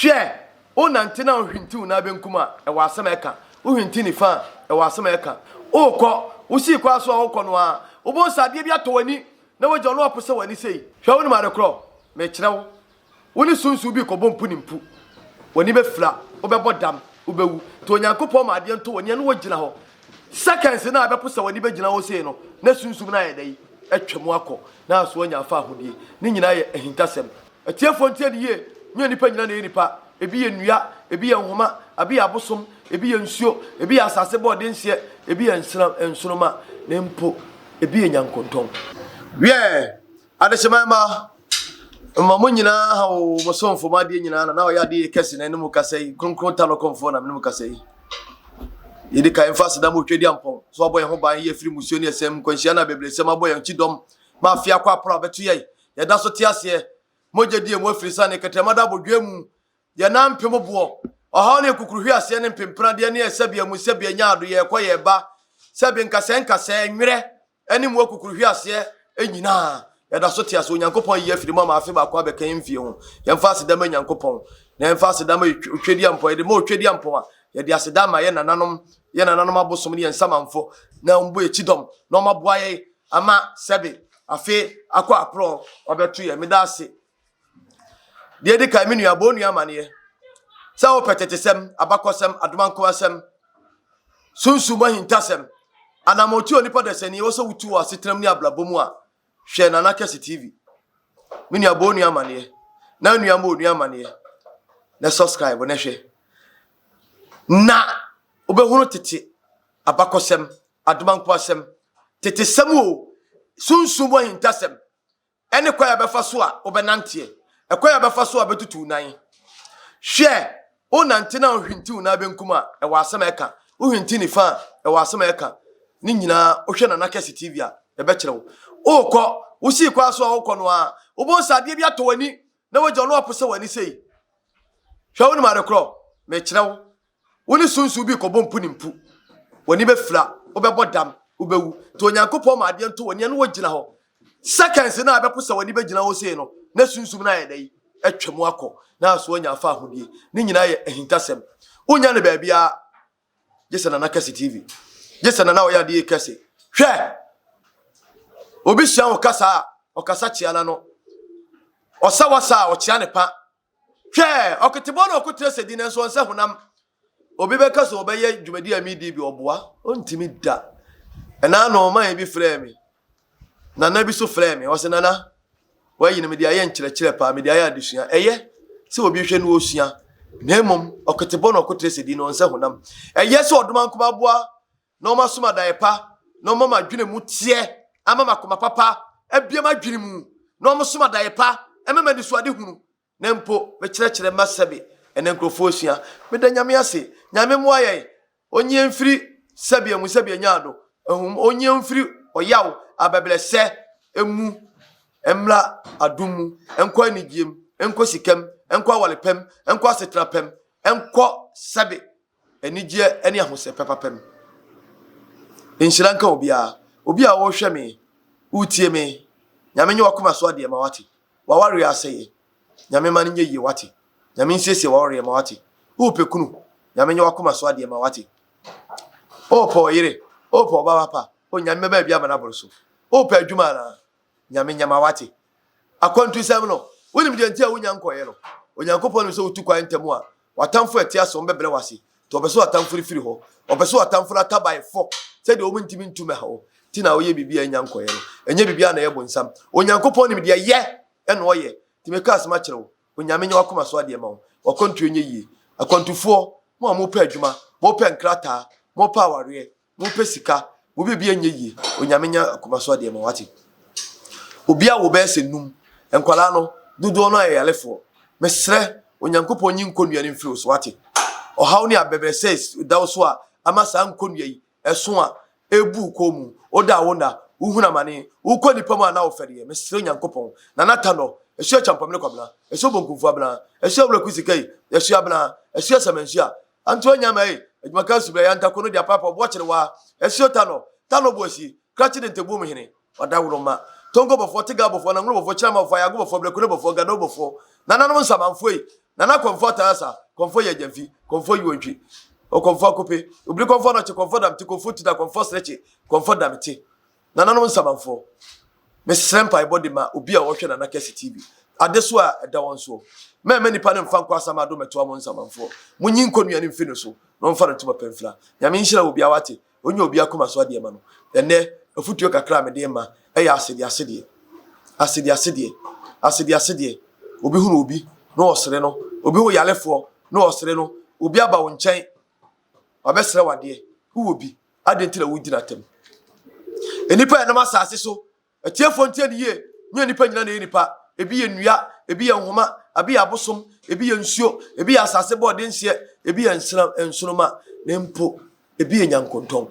Hwɛ! Wonante na wohwinti wo nan benkum a, ɛwɔ asɛm a ɛka. Wohwinti nifa a, ɛwɔ asɛm a ɛka. Worekɔ, wosii kwan so a worekɔ no ara, wobɛhu sɛ adeɛ bi atɔ w'ani na woagya wo na woaposa w'ani sei. Hwɛ, wonim ade korɔ? Mekyerɛ wo. Wo ne sunsum bi rekɔbɔ mpu ne mpu. W'ani bɛfira, wobɛbɔ dam, wobɛwu. Nti Onyankopɔn ma adeɛ ntɔ w'ani a na wogyina hɔ. Seconds no a ɛbɛposa w'ani bɛgyina hɔ sei no, na sunsum no ayɛ dɛn? Atwa mu akɔ, na aso anya afa ahodie. Ne nyinaa yɛ ahintasɛm. Atiefoɔ ntie no yie, nyɛ nnipa nyinaa na ɛyɛ nnipa. Ebi yɛ nnua, ebi yɛ nhoma, abi yɛ abosom, ebi yɛ nsuo, ebi yɛ asase bɔɔdenseɛ, ebi yɛ nsram, nsoromma, na mpo ebi yɛ nyankontɔn. Wiɛ, adehyeman mma, mma mo nyinaa ha o, mo somfo, mo adeɛ nyinaa na na ɔyɛ adeɛ kɛse na ɛne mo kasa yi, kronkron ta no kɔmfoɔ na mene mo kasa yi. Yɛdi kan mfa aseda ma Otwedeampɔn, so abɔ yɛn ho ban yi afiri musuo ne ɛsɛm, nkwanhyia ne abɛbrɛsɛm abɔ yɛn kyidɔm ma afe akɔ aporo abɛto yɛn. Yɛda so te aseɛ. Mogya di emu afiri sane, kɛtrɛma da abodwoɛ mu. Yɛn nan mpem boɔ. Ɔhaw ne nkukuruhweaseɛ ne mpempenadeɛ ne ɛsɛbea mu sɛbea nya ado yɛrekɔ yɛreba sɛbe nkasɛɛ nkasɛɛ nwerɛ ne mu akukuruhweaseɛ nyinaa yɛda so te ase. Onyankopɔn ayi afiri mu ama afe baako abɛka yɛn mfie ho. Yɛmfa aseda ma Nyankopɔn na yɛmfa aseda ma Otwadiampɔn. Yɛde ma Otwadiampɔn a, yɛde aseda ama yɛn nananom, yɛn nananom abosom ne yɛn nsamanfo na wɔbɔ yɛn kyidɔm na wɔaboa yɛn ama sɛbe afe akɔ aporɔ ɔbɛto yɛn. Meda ase. Deɛ edi kan, me nua, bɔ onua amaneɛ sɛ wopɛ tetesɛm, abakɔsɛm, adomankoasɛm, sunsum mu ahintasɛm, anammɔntu a onipa dasani wɔ sɛ wotu wɔ asetenam ne abrabɔ mu a, hwɛ Nana Kɛse TV. Me nua, bɔ onua amaneɛ na nua ma onua amaneɛ na subscribe na hwɛ na wobɛhunu tete abakɔsɛm, adomankoasɛm, tetesɛm o, sunsum mu ahintasɛm ne kwan a ɛbɛfa so a wobɛnanteɛ, ɛkwan a ɛbɛfa so a wobɛtutu wo nan. Hwɛ, wonante na wohwinti wo nan benkum a, ɛwɔ asɛm a ɛka. Wohwinti nifa a, ɛwɔ asɛm a ɛka. Ne nyinaa, wohwɛ Nana Kɛse TV a, ɛbɛkyerɛ wo. Wokɔ, wosii kwan so a wokɔ no a, wobɛhu sɛ adeɛ bi atɔ w'ani na wagya wo na waposa w'ani sei. Hwɛ, wonim ade korɔ? Mekyerɛ wo. Wo ne sunsum bi rekɔbɔ mpu ne mpu. W'ani bɛfira, wobɛbɔ dam, wobɛwu. Nti Onyankopɔn ma adeɛ nto w'ani a na wogyina hɔ. Seconds no a ɛbɛpo sɛ w'ani bɛgyina hɔ sei no, na sunsum no ayɛ dɛn? Atwa mu akɔ, na aso anya afa ahodie. Ne nyinaa yɛ ahintasɛm. Wonnya no baabiara gye sɛ Nana Kɛse TV. Gye sɛ Nana ɔyɛ adeɛ kɛse. Hwɛ! Obi hyia wo kasa a, ɔkasa kyea n'ano. Ɔsa wasa a, ɔkyea ne pa. Hwɛ! Ɔketebɔ na ɔkotrɛ sɛ di nanso ɔnsɛ honam. Obi bɛka sɛ ɔbɛyɛ dwumadi a medi bi ɔboa? Ɔntumi da. Ɛna ano ɔman bi frɛɛ me. Nana bi so frɛɛ me. Ɔsɛ Nana, wayi no mede ayɛ nkyerɛkyerɛ paa, mede ayɛ adesua. Ɛyɛ sɛ obi hwɛ no ɔsua. Na mmom ɔketebɔ na ɔkotrɛ sɛ di na ɔnsɛ honam. Ɛyɛ sɛ ɔdoma nkoma boa na ɔma som adaeɛ pa na ɔma m'adwene mu teɛ ama m'akoma papa abue m'adwene mu na ɔmo som adaeɛ pa ɛma m'anisuade hunu na mpo mekyerɛkyerɛ ma sɛbe ɛnɛ nkurɔfoɔ sua. Meda Nyame ase. Nyame mmoa yɛn. Ɔnyi yɛn mfiri sɛbe amu sɛbe anya ado ahum. Ɔnyi yɛn mfiri ɔyaw abɛbrɛsɛ mu mmra adom mu, nkɔ anigyeɛ mu, nkɔ sika mu, nkɔ aware pa mu, nkɔ asetena pa mu, nkɔ sɛbe anigyeɛ ne ahosɛpɛ papa mu. Nhyira nka obiara. Obi a ɔrehwɛ me, woretie me, Nyame nyɛ w'akoma so adeɛ ma wate. W'awareɛ asɛeɛ, Nyame ma no nyɛ yie wate. Nyame nsiesie w'awareɛ ma wate. Worepɛ kunu, Nyame nyɛ w'akoma so adeɛ ma wate. Worepɛ ɔyere, worepɛ ɔba papa, o Nyame bɛba bi ama no aboro so. Worepɛ adwuma anaa? Nyame nyɛ ma wate. Akwantusɛm no, wonim deɛ nti a wonya nkɔeɛ no? Onyankopɔn nim sɛ wotu kwan ntɛm a, w'atamfo a ɛte ase wɔn bɛbrɛ wo ase. Nti ɔpɛ sɛ w'atamfo no firi hɔ. Ɔpɛ sɛ w'atamfo no ataban fɔ sɛdeɛ wɔn ntumi ntu mmɛha wo. Nti na woyɛ biribi a ɛnya nkɔeɛ no. Ɛnyɛ biribiara na ɛyɛ bonsam. Onyankopɔn nim deɛ ɛyɛ ɛna ɔyɛ. Nti meka asɛm akyerɛ wo. Onyame nyɛ w'akoma so adeɛ ma wo. W'akwantuo nyɛ yie. Akwantufoɔ, mo a mopɛ adwuma, mopɛ nkrataa, mopɛ awareɛ, Mopɛ sika, mo biribi nyɛ yie, Onyame nya akoma so adeɛ ma wate. Obi awo bɛyɛ sɛ num, nkwadaa no dodoɔ no ayɛ yarefoɔ. Mesrɛ Onyankopɔn nyi nkonnua no mfiri wo so wate. Ɔhaw ne abɛbrɛsɛ da wo so a ama saa nkonnua yi ɛso a ɛbu wo kɔn mu, woda a wonna, wohunu amane, wokɔ nnipa mu a na wofɛreɛ. Mesrɛ Onyankopɔn, Nana Tanɔ, Asuo Kyampɔmene Kwabena, Asuo Bonkumfo Abena, Asuo Awuraku Sikai, Asuo Abena, Asuo Asamansuo a Anto anya ma ei, adwuma ka subrɛ yanta kono di apapa ɔboɔ kyere waa, asuo tanɔ, tanɔ boasie, krakye de ntabuo mu hene, ɔdaworo ma, tongo bɔfoɔ, tega bɔfoɔ, nangono bɔfoɔ, kyerama bɔfoɔ, ayago bɔfoɔ, brɛkone bɔfoɔ, gado bɔfoɔ, nananom nsamanfoɔ ei, Nana Kɔmfoɔ Atanasa, Kɔmfoɔ Yɛgyamfi, Kɔmfoɔ Yiwontwi, Ɔkɔmfoɔ Akope, Obiri Kɔmfoɔ Anɔkye, Kɔmfoɔ Damte, Kɔmfoɔ Tuda, Kɔmfoɔ Serekye, Kɔmfoɔ Damete. Nananom Nsamanfoɔ, mesrɛ mpaebɔ de ma obi a ɔhwɛ Nana Kɛse TV. Adesoa a ɛda wɔn soɔ. Mɛmma nnipa no mfa nkɔ asamado mmɛtoa mo Nsamanfoɔ. Monyi nkɔnnua no mfi no so na ɔmfa no ntoma pa mfira. Nyame nhyira obiara wate. Ɔnyɛ obi akoma so adeɛ ma no. Ɛnnɛ, afutuo kakra a mede rema yɛ asedeɛ asedeɛ. Asedeɛ asedeɛ. Asedeɛ asedeɛ. Obi hunu obi na ɔsere no. Obi hu yarefoɔ na ɔsere no. Obi aba wo nkyɛn, wabɛsrɛ wo adeɛ. Wowɔ bi, adɛn nti na wodi no atɛm? Nnipa a ɛnam asase so Atiefoɔ ntie no yie, nyɛ nnipa nyina na ɛyɛ nnipa, ebi yɛ nnua, ebi yɛ nhoma, abi yɛ abosom, ebi yɛ nsuo, ebi yɛ asase bɔɔde nseɛ, ebi yɛ nsra, nsoroma, na mpo ebi yɛ nyankontɔn.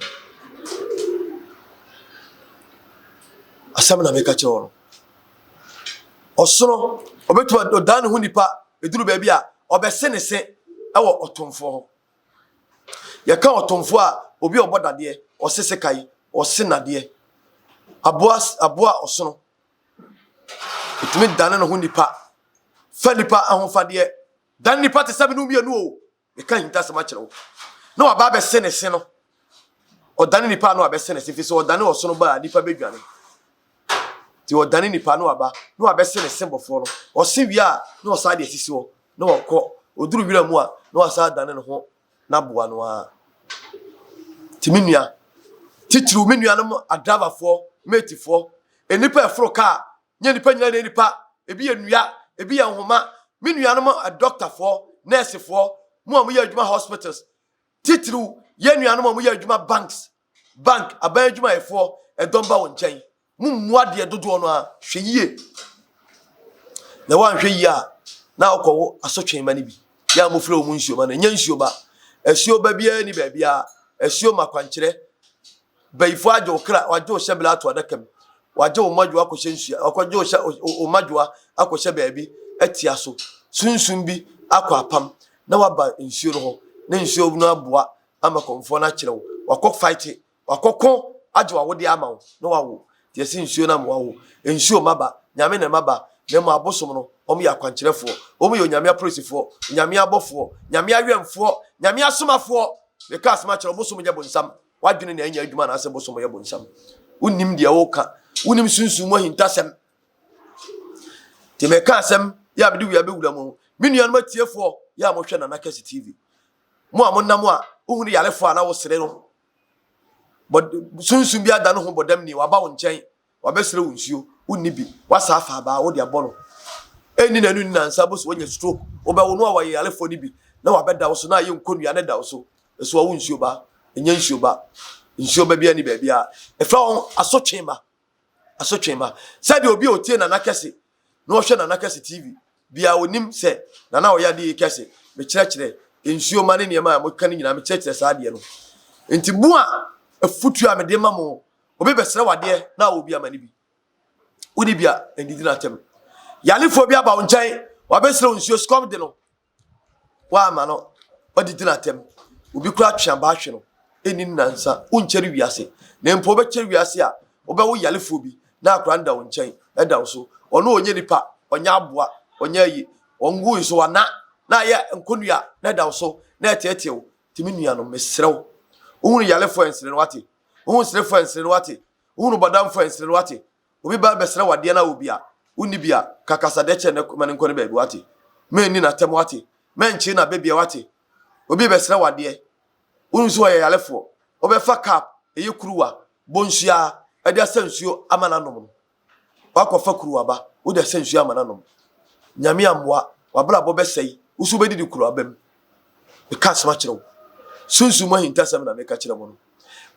Asɛm na meka kyerɛ wɔn. Ɔsono, ɔbɛtumi ɔdan ne ho nipa, ɛduru baabi a, ɔbɛse ne se ɛwɔ ɔtomfoɔ hɔ. Yɛka ɔtomfoɔ a, obi a ɔbɔ dadeɛ, ɔse sekan, ɔse nnadeɛ. Aboa aboa ɔsono. Ɛtumi dane ne ho nipa. Fa nipa ahofadeɛ. Dane nipa te sɛ me ne wo mmienu o. Meka ahintasɛm akyerɛ wo. Na waba abɛse ne se no. Ɔdane nipa na wabɛse ne se, fi sɛ ɔdane ɔsono ba a, nipa bɛdwane. Nti ɔdane nipa na waba na wabɛse ne se bɔfoɔ no. Ɔse wie a, na ɔsan de asisi hɔ. na wakɔ. Ɔduru wira mu a, na wasan adane ne ho n'aboa no ara. Nti me nua, titiriw me nuanom adravafoɔ, matefoɔ, nnipa a ɛforo kaa, nyɛ nnipa nyinaa na ɛyɛ nnipa, ebi yɛ nnua, ebi yɛ nhoma, me nuanom adɔktafoɔ, nɛɛsefoɔ, mo a moyɛ adwuma hospitals, titiriw yɛn nuanom a moyɛ adwuma banks, bank, aban adwumayɛfoɔ, ɛdɔm ba wo nkyɛn. Mommu adeɛ dodoɔ no ara, hwɛ yie. Na woanhwɛ yie a, na wokɔwo asotwe ma no bi. Yɛ a mofrɛ wɔn nsuo ma no, ɛnyɛ nsuo ba. Asuo ba biara ni baabiara. Asuo ma kwankyerɛ. Bayifoɔ agye wo kra, wagye wo hyɛbela ato adaka mu. Wagye wo mmadwoa akɔhyɛ nsuo, wakɔgye wo hyɛ wo mmadwoa akɔhyɛ baabi atia so. Sunsum bi akɔ apam na waba nsuo no hɔ na nsuo no aboa ama kɔmfoɔ no akyerɛ wo. Wakɔ fight Wakɔko agye w'awodeɛ ama wo na wawo. Nti yɛse nsuo no ama wawo. Nsuo mma ba, Nyame na ɛma ba. Na mmom abosom no, wɔn yɛ akwankyerɛfoɔ. Wɔn yɛ Onyame apolisifoɔ, Onyame abɔfoɔ, Nyame awɛmfoɔ, Nyame asomafoɔ. Meka asɛm akyerɛ wo, bosom nyɛ bonsam. W'adwene na ɛnyɛ adwuma anaasɛ bosom yɛ bonsam. Wonnim deɛ woka. Wonnim sunsum mu ahintasɛm. Nti meka asɛm yɛ a mede wia bɛwura mu. Me nuanom atiefoɔ yɛ a mohwɛ Nana Kɛse TV. Mo a monam a wohunu yarefoɔ a na wosere no, Sunsum bi ada ne ho bɔdamni, waba wo nkyɛn, wabɛsrɛ wo nsuo, wonni bi, wasa afa abaa, wode abɔ no. Ɛnni n'anu nni nansa, bɔ so wanya stroke, wobɛwo no a wɔyɛ yarefoɔ no bi, na wabɛda wo so, na ayɛ nkonnua na ɛda wo so. Ɛso awo nsuo ba, ɛnyɛ nsuo ba. Nsuo ba biara ni baabiara. Ɛfrɛ wɔn asotwe ma. Asotwe ma. Sɛdeɛ obi a ɔtie Nana Kɛse na ɔhwɛ Nana Kɛse TV biara ɔnim sɛ Nana ɔyɛ adeɛ yi kɛse. Mekyerɛkyerɛ nsuo ma ne nneɛma a moka no nyinaa mekyerɛkyerɛ saa adeɛ no. Nti mo a afutuo a mede ma mo, obi bɛsrɛ wo adeɛ na awɔ bi ama no bi. Woni bi a ɛndidi no atɛm. Yarefoɔ bi aba wo nkyɛn, wabɛsrɛ wo nsuo, sukɔm de no. Woamma no wadidi no atɛm. Obi koraa twe abaa hwe no, ɛnni nnansa, wonkyɛre wiase. Na mpo wobɛkyɛre wiase a, wobɛwo yarefoɔ bi na akwadaa no da wo nkyɛn, ɛda wo so. Ɔno ɔnyɛ nipa, ɔnyɛ aboa, ɔnyɛ ayi. Ɔnwui so wana na ayɛ nkonnua na ɛda wo so na ɛteetee wo. Nti me nuanom, mesrɛ wo, wohunu yarefoɔ a nsere no wate. Wohunu serefoɔ a nsere no wate. Wohunu bɔdamfoɔ a nsere no wate. Obi ba bɛsrɛ wo adeɛ na wɔ bi a, wonni bi a, ka kasadeɛ kyerɛ no ma no nkɔ ne baabi, wate? Mɛnni no atɛm, wate? Mɛnkyere no abɛbia, wate? Obi bɛsrɛ wo adeɛ, wonim sɛ ɔyɛ yarefoɔ, wobɛfa cup, ɛyɛ kuruwa, bonsua, de asa nsuo ama no anom no, woakɔfa kuruwa ba, wode asa nsuo ama no anom. Nyame ammoa, w'abrabɔ bɛsɛe, wo nso wobɛdidi kuruwa ba mu. Meka asɛm akyerɛ wo. Sunsum mu ahintasɛm na meka kyerɛ mo no.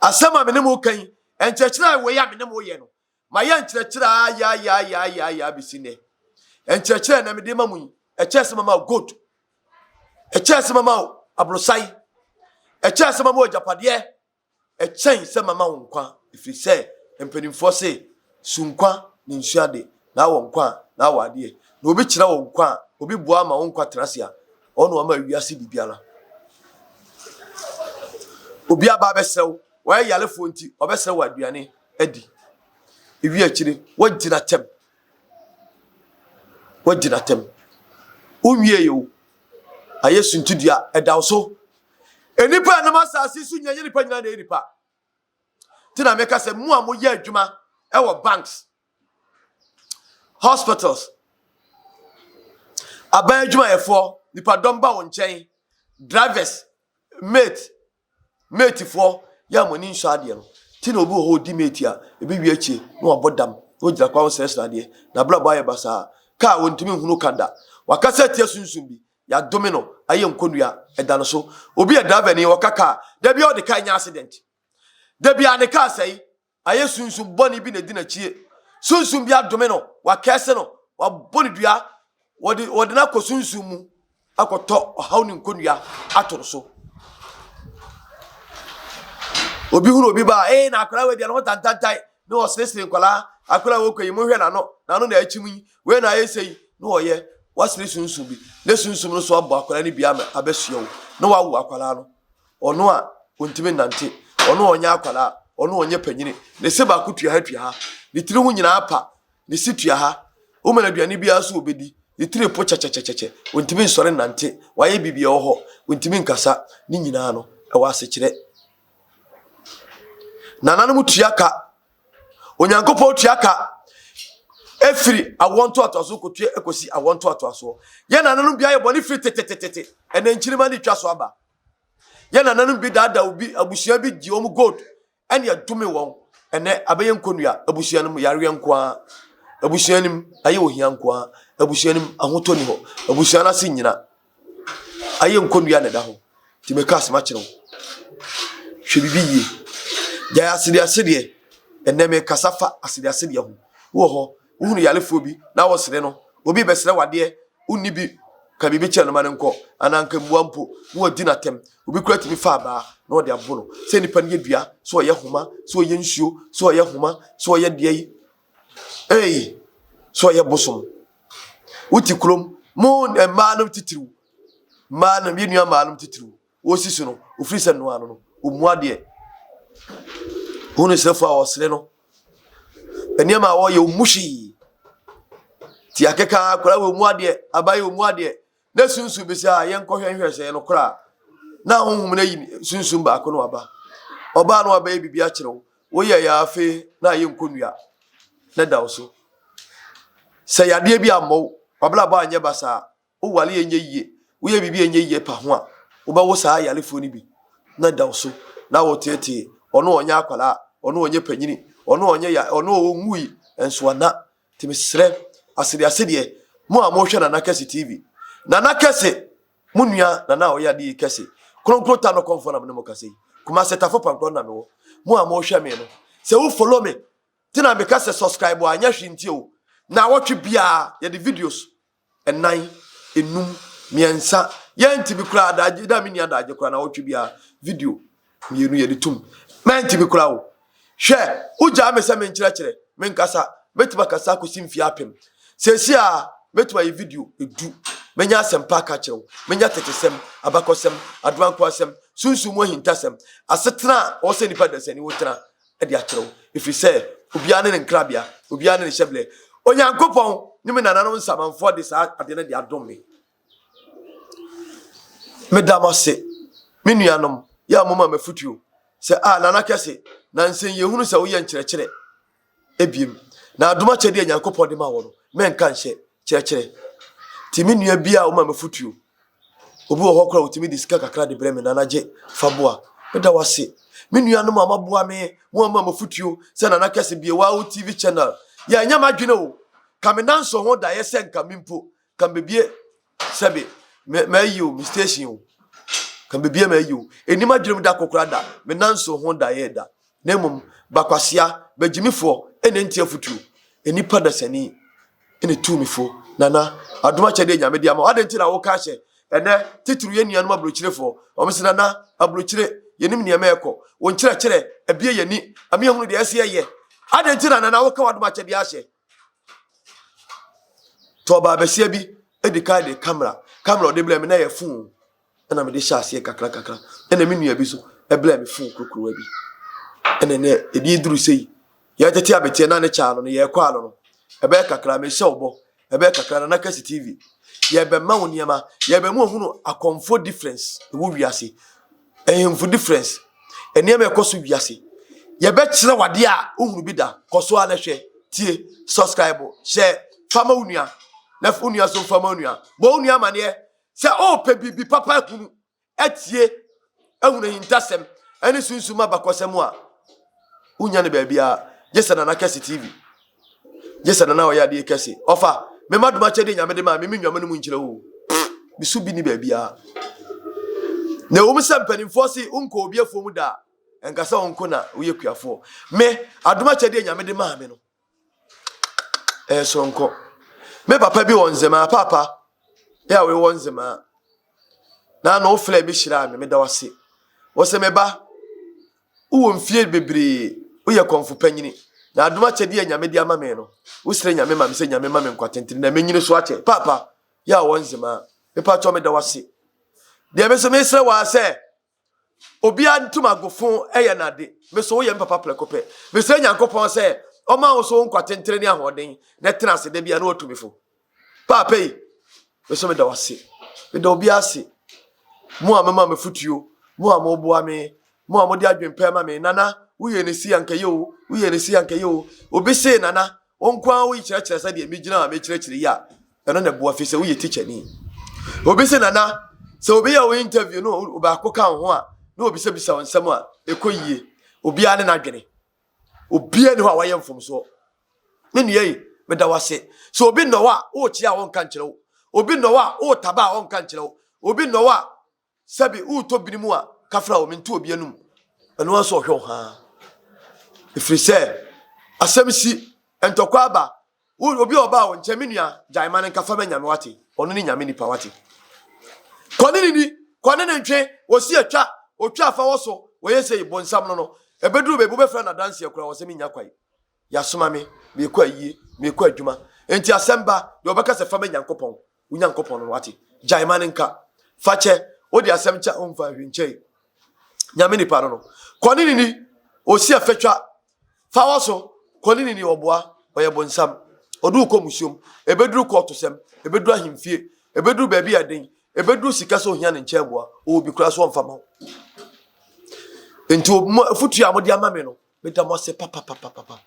Asɛm a me ne mo reka yi, Nkyerɛkyerɛ a wei a me ne mo yɛ no, mayɛ nkyerɛkyerɛ a yaayaayaayaa bɛsi nnɛ. Nkyerɛkyerɛ na mede ma mo yi, ɛkyɛɛ sɛ mama wo gold, ɛkyɛɛ sɛ mama wo aborosae, ɛkyɛɛ sɛ mama wo agyapadeɛ, ɛkyɛn sɛ mama wo nkwa, ɛfiri sɛ mpanimfoɔ se, su nkwa ne nsu ade, na awɔ nkwa a, na awɔ adeɛ. Na obi kyerɛ wo nkwa a, obi boa ma wo nkwa tena ase a, ɔno ama wiase biribiara. Obi aba abɛsrɛ wo, Wayɛ yarefoɔ nti, ɔbɛsrɛ wo aduane adi. Ewie akyire, woagyina tɛm. Woagyina tɛm. Wonwie yɛ o. Ayɛ suntidua, ɛda wo so. Nnipa a ɛnam asase so nyinaa, ɛnyɛ nnipa nyinaa na ɛyɛ nnipa. Nti na meka sɛ mo a moyɛ adwuma ɛwɔ banks, hospitals, aban adwumayɛfoɔ, nipadɔm ba wo nkyɛn, drivers, mate, Matefoɔ yɛ a mo ani nsɔ adeɛ no nti na obi wɔ hɔ ɔdi mate a ebi wie akyire na wabɔ dam na ɔgyina kwan ho srɛsrɛ adeɛ n'abrabɔ ayɛ basaa kaa ɔntumi nhunu ka da wakasa atia sunsum bi yɛadome no ayɛ nkonnua ɛda no so obi yɛ driver ni ɔka kaa da bi a ɔde kaa nya accident da bi a ne kaa sɛe Ayɛ sunsum bɔne bi na edi n'akyi. Sunsum bi adome no, wakɛse no, wabɔ no dua, wɔde wɔde no akɔ sunsum mu akɔtɔ ɔhaw ne nkonnua ato no so. Obi hunu obi ba, ee na akwadaa wei deɛ ne ho tantantan, na ɔseresere nkwadaa, akwadaa wɔ kɔ yi, monhwɛ n'ano, n'ano na akyim yi, wei na ayɛ sɛ yi, na ɔyɛ, wasere sunsum bi, na sunsum no so abɔ akwadaa no bi ama abɛsua wo, na wawo akwadaa no. Ɔno a ɔntumi nnante, ɔno a ɔnyɛ akwadaa, ɔno a ɔnyɛ panyini, ne se baako tua ha tua ha, ne tiri ho nyinaa pa, ne se tua ha, woma no aduane biara so ɔbɛdi, ne tiri po kyɛkyɛkyɛkyɛ, ɔntumi nsɔre nnante, wayɛ biribi ɛwɔ hɔ, ɔntumi nkasa, ne nyinaa no, ɛwɔ asekyerɛ. Nananom tua ka, Onyankopɔn tua ka ɛfiri awoɔ ntoatoasoɔ kɔtua ɛkɔsi awoɔ ntoatoasoɔ. Yɛn nananom bi ayɛ bɔne firi tetetete, ɛnɛ nkyirimma no twa so aba. Yɛn nananom bi daadaa obi, abusua bi gye wɔn gold ɛne ɛdome wɔn. Ɛnɛ abɛyɛ nkonnua, abusua no mu yareɛ nko ara. Abusua no mu ayɛ ohia nko ara. Abusua no mu ahotɔ ni hɔ. Abusua no ase nyina. Ayɛ nkonnua na ɛda hɔ. Nti meka asɛm akyerɛ wo. Hwɛ biribi yie. Gyae asedeasedeɛ. Ɛnɛ mekasa fa asedeasedeɛ ho. Wowɔ hɔ, wohunu yarefoɔ bi na wosere no. Obi bɛsrɛ wadeɛ, wonni bi, ka biribi kyerɛ no ma no nkɔ, anaa nka mmua mpo, na wadi no atɛm. Obi koraa tumi fa abaa na ɔde abo no. Sɛ nipa no yɛ dua, sɛ ɔyɛ homa, sɛ ɔyɛ nsuo, sɛ ɔyɛ homa, sɛ ɔyɛ deɛ yi, ei, sɛ ɔyɛ bosom. Wote kurom, mo mmaa no titiriw, mmaa no, yɛn nua mmaa no titiriw, Wɔsi so no, ofiri sɛ noa no no, ɔmmu adeɛ. Hunu srɛfoɔ a ɔsere no, nneɛma a ɔyɛ ɔmmu hwee. Ti akeka akwadaa wɔ ɔmmu adeɛ, abayɛ ɔmmu adeɛ. Na sunsun bi sɛ a yɛnkɔhwɛ nhwɛ sɛ ɛno koraa. Na honhom no ayi sunsun baako no aba. Ɔbaa no abɛyɛ biribi akyerɛ wo. Woyɛ yɛ afei na ayɛ nkonnua na da wo so. Sɛ yadeɛ bi ammɔ wo, wabrabɔ anyɛ basaa, Woware a ɛnyɛ yie, woyɛ biribi a ɛnyɛ yie pa ho a, wobɛwo saa ayarefoɔ no bi na da wo so na woteetee. Ɔno ɔnyɛ akwadaa, ɔno ɔnyɛ panyini, ɔno ɔnyɛ ya, ɔno ɔnwui nso ana. Nti mesrɛ asedeasedeɛ, mo a mohwɛ Nana Kɛse TV, Nana Kɛse, mo nua Nana a ɔyɛ adeɛ yi kɛse, Kronkron ta no kɔmfoɔ na me ne mo kasa yi, Kumase Tafo Pankorɔ na mewɔ. Mo a mohwɛ me no, sɛ wo follow me, nti na meka sɛ subscribe a, nyɛ hwee nti o. Naawɔtwe biara yɛde videos Nnan, enum, mmiɛnsa, yɛntumi koraa adagye da menni adagye koraa na wɔtwe biara video mmienu yɛde tum mɛntumi koraa o hwɛ wogyaa me sɛ menkyerɛkyerɛ menkasa mɛtumi akasa akɔsi mfeɛ apem seesie a mɛtumi ayɛ video edu mɛnya asɛmpa aka kyerɛ wo mɛnya tetesɛm abakɔsɛm adomankoasɛm sunsum mu ahintasɛm asetena a ɔwɔ sɛ nipa dasani wotena de akyerɛ wo, ɛfiri sɛ obiara ne ne nkrabea, obiara ne ne hyɛberɛ. Onyankopɔn ne me nananom nsamanfoɔ de saa adeɛ no de adom me. Meda mo ase, me nuanom, yɛ a moma m'afotuo sɛ, a Nana Kɛse, nansa yi yɛhunu sɛ woyɛ nkyerɛkyerɛ ebiem, na adom akyɛdeɛ a Nyankopɔn de ma wɔ no, mɛnka nhyɛ, kyerɛkyerɛ. Nti me nua bi a woma m'afotuo, Obi wɔ hɔ koraa a otumi de sika kakra de brɛ me, Nana gye, fa boa. Meda wo ase. Me nuanom a moaboa me, mo a moma m'afotuo sɛ Nana Kɛse bue Wow TV channel. Yɛ ɛnyɛ m'adwene o. Ka me nanso ho daeɛ sɛ nka me mpo, ka mebie sɛbe me m'ayi o, me station o. Ka mebie m'ayi o. Ɛnni m'adwene mu da kokora da, me nanso ho daeɛ da. Na mmom, bakwasea, bagyimifoɔ, ɛna ɛntie afotuo. Nnipa dasani na etuu me fo. Nana, adom akyɛdeɛ Nyame de ama wo. Adɛn nti na woka ahyɛ? Ɛnɛ, titiriw yɛn nuanom aburokyirefoɔ, wɔn se Nana, aburokyire, yɛnim nneɛma ɛkɔ. Wo nkyerɛkyerɛ abue yɛn ani ama yɛhunu deɛ ɛsɛ yɛyɛ. Adɛn nti na Nana woka w'adom akyɛdeɛ ahyɛ? Tɔ ɔbaa basia bi di kan de kamera, kamera ɔde brɛ me na ɛyɛ fon. Ɛna mede hyɛ aseɛ kakra kakra. Ɛna me nua bi so ɛbrɛɛ me fon kurukuruwa bi. Ɛna ɛnɛ ɛde duru sei. Yɛtete abeteɛ na ne kyaa no no yɛkɔ ano no. Ɛbɛyɛ kakra mehyɛ wo bɔ. Ɛbɛyɛ kakra Nana Kɛse TV. Yɛbɛma wo nneɛma. Yɛbɛma ohunu akɔmfoɔ difference ɛwɔ wiase. Ahemfo difference. Nneɛma ɛkɔ so wiase. Yɛbɛkyerɛ wo adeɛ a wohunu bi da. Kɔ so ara na hwɛ, tie, subscribe, share, fa ma wo nua. Na wo nua so mfa ma wo nua. Bɔ wo nua amaneɛ sɛ ɔrepɛ biribi papa ahunu. atie ahunu ahintasɛm ne sunsum abakɔsɛm a wonya no baabiara gye sɛ Nana Kɛse TV. Gye sɛ Nana ɔyɛ adeɛ kɛse. Ɔfa, me ma dom akyɛdeɛ Nyame de maa me, me nwa no mu nkyerɛ wo. Me so bi ni baabiara. Na ɛwɔ mu sɛ mpanimfoɔ se wonkɔ obi afuo mu da a, ɛnka sɛ wo nko na woyɛ kuafoɔ. Me, adom akyɛdeɛ Nyame de maa me no, Ɛyɛ soronko. Me papa bi wɔ Nzemaa, paapa yɛ a wɔ Nzemaa. Na na ɔfrɛ me hyiraa me, meda wase. Wɔsɛ me ba, wowɔ mfie bebree, woyɛ kɔmfo panyini. Na adom akyɛdeɛ a Nyame de ama me no, wosrɛ Nyame ma me sɛ Nyame ma me nkwa tentene na menyini so akyɛ. Paapa yɛ a wɔ Nzemaa, mepa kyɛw meda wase. Deɛ me nso mesrɛ wɔ ara sɛ, Obiara ntum agofo yɛ n'ade. Me so woyɛ me papa prɛko pɛ. Mesrɛ Nyankopɔn sɛ ɔma wo so wo nkwa tentene ne ahoɔden na tena ase da biara na watu me fo. Paapa yi, me so meda wo ase. Meda obiara ase. Mo a moma me fotuo, mo a moboa me, mo a mode adwempɛ ma me. Nana, woyɛ ne si anka yɛ o, woyɛ ne si anka yɛ o. Obi se Nana, Wo nko ara woyi kyerɛkyerɛ sɛdeɛ megyina a mekyerɛkyerɛ yi a, ɛno na ɛboa fi sɛ woyɛ tikyani. Obi sɛ nana, sɛ obi yɛ wo interview no baako ka wo ho a, na obisabisa wo nsɛm a, ɛkɔ yie. Obiara ne n'adwene. Obiara ni hɔ a wayɛ mfomsoɔ. Me nua yi, meda wo ase. Sɛ obi nnɔ wo a, worekyea a ɔnka nkyerɛ wo. Obi nnɔ wo a, woretaba a ɔnka nkyerɛ wo. Obi nnɔ wo a, Sɛbi woretɔ bini mu a, kafra o, mente obi anum. Ɛno ara nso ɔhwɛ wo haa. Ɛfiri sɛ, asɛm si, ntɔkwa aba, wo obi a ɔbaa wo nkyɛn, me nua, gyae ma no nka fa ma Nyame wate, ɔno ne Nyame nipa wate. Kɔ ne ne ni, kɔ ne ne ntwe, wɔsi atwa, otwa afa wɔ so, wɔyɛ sei, bonsam no no, ɛbɛduru baabi wobɛfrɛ no adanseɛ koraa, wɔ sɛ mennya kwae. Yɛasoma me, merekɔ ayie, merekɔ adwuma. Enti asɛm ba, deɛ ɔbɛka sɛ fa ma Nyankopɔn, wo Nyankopɔn no, wate? Gyae ma no nka. Fa kyɛ. Wode asɛm kyɛ a, ɔmfa hwee nkyɛe. Nyame nipa no no. Kɔ ne nini, ɔsi afɛtwa. Fa wɔ so, kɔ ne nini, ɔboa, ɔyɛ bonsam. Ɔde wo kɔ musuom, ɛbɛduru kɔɔtosɛm, ɛbɛduru ahemfie, ɛbɛduru baabi a ɛden, ɛbɛduru sika sɛ ohia ne nkyɛn boa, ɔwɔ bi koraa so ɔmfa ma wo. Enti afotuo a mode ama me no, Meda mo ase papapapapa.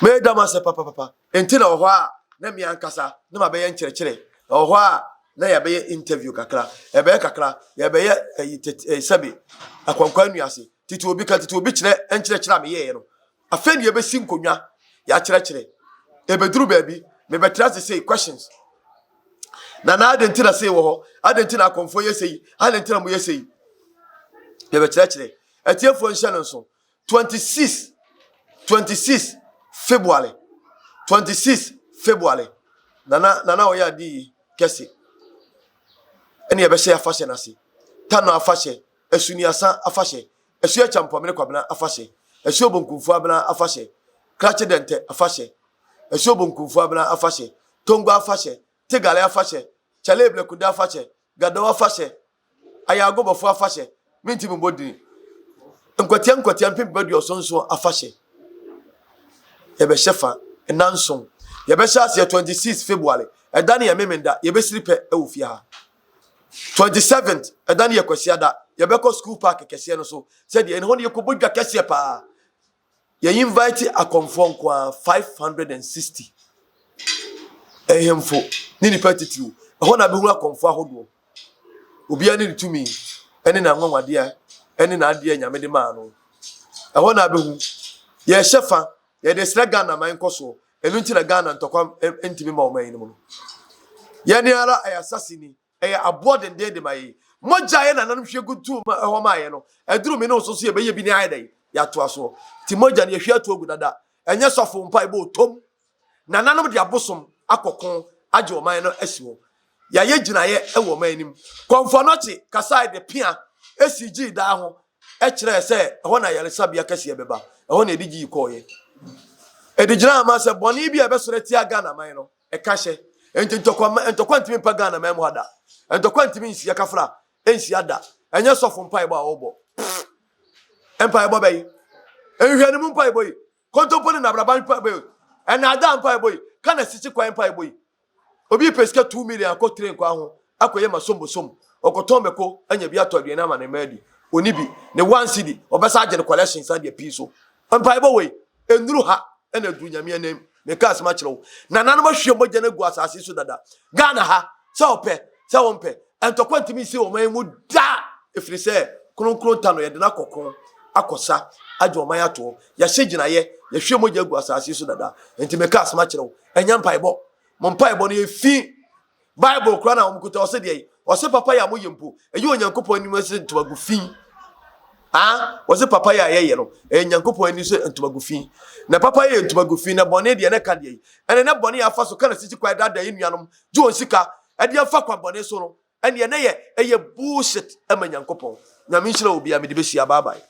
Meda mo ase papapapa. Enti na wɔ hɔ a na me ankasa na mabɛyɛ nkyerɛkyerɛ. Na wɔ hɔ a na yɛbɛyɛ interview kakra. Yɛbɛyɛ kakra, yɛbɛyɛ ɛyi tete ɛyi sɛbe akwankwa nnuase. Tete obi ka tete obi kyerɛ nkyerɛkyerɛ a meyɛɛ no. Afei na yɛbɛsi nkonnwa yɛakyerɛkyerɛ. Ɛbɛduru baabi mebɛtra ase sei questions. Na na adɛn nti na sei wɔ hɔ? Adɛn nti na akɔmfoɔ yɛ sei? Adɛn nti na moyɛ sei? Yɛbɛkyerɛkyerɛ. Atiefoɔ nhyɛ no nso. 26 26 February 26 February nana nana ɔyɛ ade yi kɛse ɛne yɛbɛhyɛ afahyɛ no ase tano afahyɛ asuniasa afahyɛ asuo akyampɔmene kwabena afahyɛ asuo bonkumfo abena afahyɛ krakye dɛntɛ afahyɛ asuo bonkumfo abena afahyɛ tongo afahyɛ tegale afahyɛ kyale blɛkuda afahyɛ gadaw afahyɛ Ayagobɔfo afahyɛ, mentumi mmɔ din. Nkwatia nkwatia mpempem aduɔson nson afahyɛ. Yɛbɛhyɛ fa nnanson. Yɛbɛhyɛ aseɛ 26 February. Ɛda no yɛ Memenda. Yɛbɛsiri pɛ wɔ fie ha. 27th, ɛda no yɛ Kwasiada. Yɛbɛkɔ school park kɛseɛ no so. Sɛdeɛ ɛhɔ no yɛkɔbɔ dwa kɛseɛ paa. Yɛ invite akɔmfoɔ nko ara 560 nhemfo ne nnipa titiriw. Ɛhɔ na bɛhunu akɔmfoɔ ahodoɔ. Obiara ne ne tumi ne n'anwanwadeɛ ne n'adeɛ Nyame de maa no. Ɛhɔ na bɛhu. Yɛhyɛ fa, yɛde srɛ Ghana man nkɔsoɔ. Ɛno nti na Ghana ntɔkwa ntumi ma ɔman yi no mu no. Yɛne ara ɛyɛ asaseni. Ɛyɛ aboɔ denden de ma yɛn. Mogya a yɛn nananom hwie gu too hɔ maa yɛn no, aduru me ne wo so so yɛbɛyɛ bi ne ayɛ dɛn? Yɛatoa soɔ. Nti mogya no yɛhwie ato agu dada. Ɛnyɛ sɔfo mpaebɔ o, tom. Nananom de abosom akɔko agye ɔman no asi hɔ. Yɛayɛ gyinaeɛ wɔ ɔman no mu. Kɔmfo Anɔkye kasae de pea sii gyii daa ho kyerɛɛ sɛ ɛhɔ na ayaresabea kɛseɛ bɛba. Ɛhɔ na yɛde gyii kɔeɛ. Ɛde gyinaa ma sɛ bɔne bi a ɛbɛsɔre atia Ghana man no, Ɛka hyɛ. Enti ntɔkwa mma ntɔkwa ntumi mpa Ghana man mu ha da. Ntɔkwa ntumi nsi akafra nhyia da. Ɛnyɛ sɔfo mpaebɔ a ɔbɔ. Mpaebɔ bɛyi. Nhwɛanimu mpaebɔ yi. Kontompo ne nabraba mpaebɔ yi. Ɛnaadaa mpaebɔ yi. Ka na sisi kwan mpaebɔ yi. Obi pɛ sika 2 million akɔ train kwan ho akɔyɛ masombosom. Ɔkɔtɔn mako anya bi atɔ aduane ama ne mma adi. Ɔni bi. Ne one cedi, ɔbɛsa agye no collection san de apii so. Mpaebɔ wei, ɛnnuru ha ɛna aduru Nyame anim. Meka asɛm akyerɛ wo. Nananom ahwie mogya no agu asase so dada. Ghana ha, sɛ wopɛ, sɛ wompɛ, ntɔkwa ntumi nsi ɔman yi mu da! Ɛfiri sɛ, kronkron ta no, yɛde no akɔ ko, akɔsa, agye ɔman ato hɔ. Yɛahyɛ gyinaeɛ, yɛahwie mogya agu asase so dada. Enti meka asɛm akyerɛ wo, ɛnyɛ mpaebɔ. Mo mpaebɔ no yɛ fi. Bible koraa na wɔkuta, ɔse deɛ, ɔse papa yɛ a moyɛ mpo, ɛyɛ Onyankopɔn anim sɛ ntomago fi. Ah, wɔse papa yɛ a yɛyɛ no, ɛyɛ Nyankopɔn ani sɛ ntomago fi. Na papa yɛ ntomago fi, na bɔne deɛ na ɛka deɛ. Ɛne na bɔne yɛ afa so ka na sisi kwan daadaa yɛ nuanom, gye wɔn sika, ɛde afa kwan bɔne so no, ɛneɛ na yɛ ɛyɛ bullshit ɛma Nyankopɔn. Nyame nhyira obiara, mede bɛhyia, bye bye.